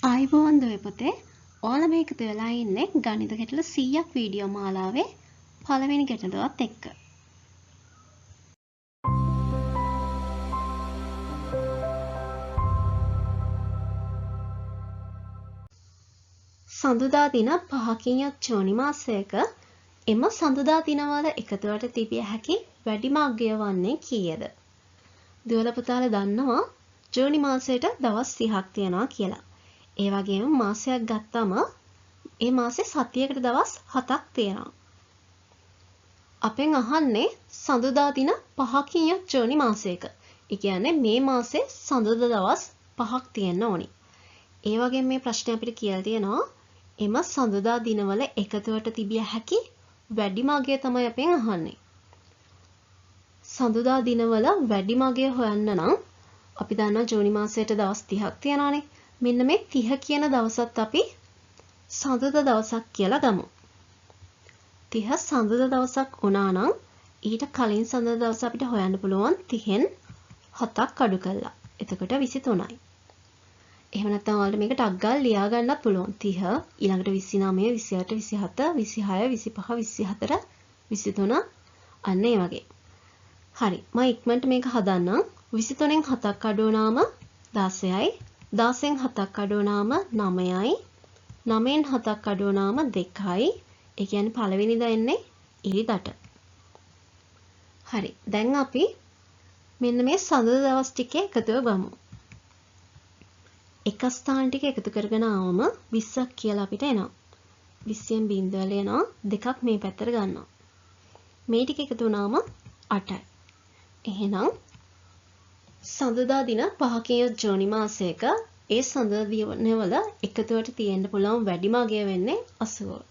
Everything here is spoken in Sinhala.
ආයුබෝවන් දුවේ පුතේ, ඔයාලා මේ එකතු වෙලා ඉන්නේ ගණිත ගැටලු 100ක් වීඩියෝ මාලාවේ පළවෙනි ගැටලුවත් එක්ක. සඳුදා දින 5කින් යුත් ජූනි මාසයක එම සඳුදා දිනවල එකතුවට තිබිය හැකි වැඩිම අගය වන්නේ කීයද? දුවලා පුතාලා දන්නවා ජූනි මාසයට දවස් 30ක් තියෙනවා කියලා. ඒ වගේම මාසයක් ගත්තම ඒ මාසේ සතියකට දවස් 7ක් තියෙනවා. අපෙන් අහන්නේ සඳුදා දින 5කින් යුත් ජූනි මාසයක. ඒ කියන්නේ මේ මාසේ සඳුදා දවස් 5ක් තියෙන්න ඕනි. ඒ වගේම මේ ප්‍රශ්නේ අපිට කියලා තියෙනවා එම සඳුදා දිනවල එකතුවට තිබිය හැකි වැඩිම අගය තමයි අපෙන් අහන්නේ. සඳුදා දිනවල වැඩිම අගය හොයන්න නම් අපි දන්නවා ජූනි මාසයට දවස් 30ක් තියෙනවානේ. මෙන්න මේ 30 කියන දවසත් අපි සඳුදා දවසක් කියලා ගමු. 30 සඳුදා දවසක් වුණා නම් ඊට කලින් සඳුදා දවස අපිට හොයන්න පුළුවන් 30න් 7ක් අඩු කරලා. එතකොට 23යි. එහෙම නැත්නම් ඔයාලට මේක ටක් ගාලා ලියා ගන්නත් පුළුවන්. 30 ඊළඟට 29, 28, 27, 26, 25, 24, 23 අන්න ඒ වගේ. හරි. මම ඉක්මනට මේක හදන්නම්. 23න් 7ක් අඩු වුණාම 16යි. 16න් 7ක් අඩු වුණාම 9යි. 9න් 7ක් අඩු වුණාම 2යි. ඒ කියන්නේ පළවෙනිදා එන්නේ ඉරිදට. හරි. දැන් අපි මෙන්න මේ සඳුදා දවස් ටිකේ එකතුව ගමු. එක ස්ථාන ටික එකතු කරගෙන ආවම 20ක් කියලා අපිට එනවා. 20න් බිංදුව ලියනවා, දෙකක් මේ පැත්තට ගන්නවා. මේ ටික එකතු වුණාම 8යි. එහෙනම් සඳුදා දින 5කින් යුත් ජූනි මාසයක ඒ සඳුදා දිනවල එකතුවට තියෙන්න පුළුවන් වැඩිම අගය වෙන්නේ 80.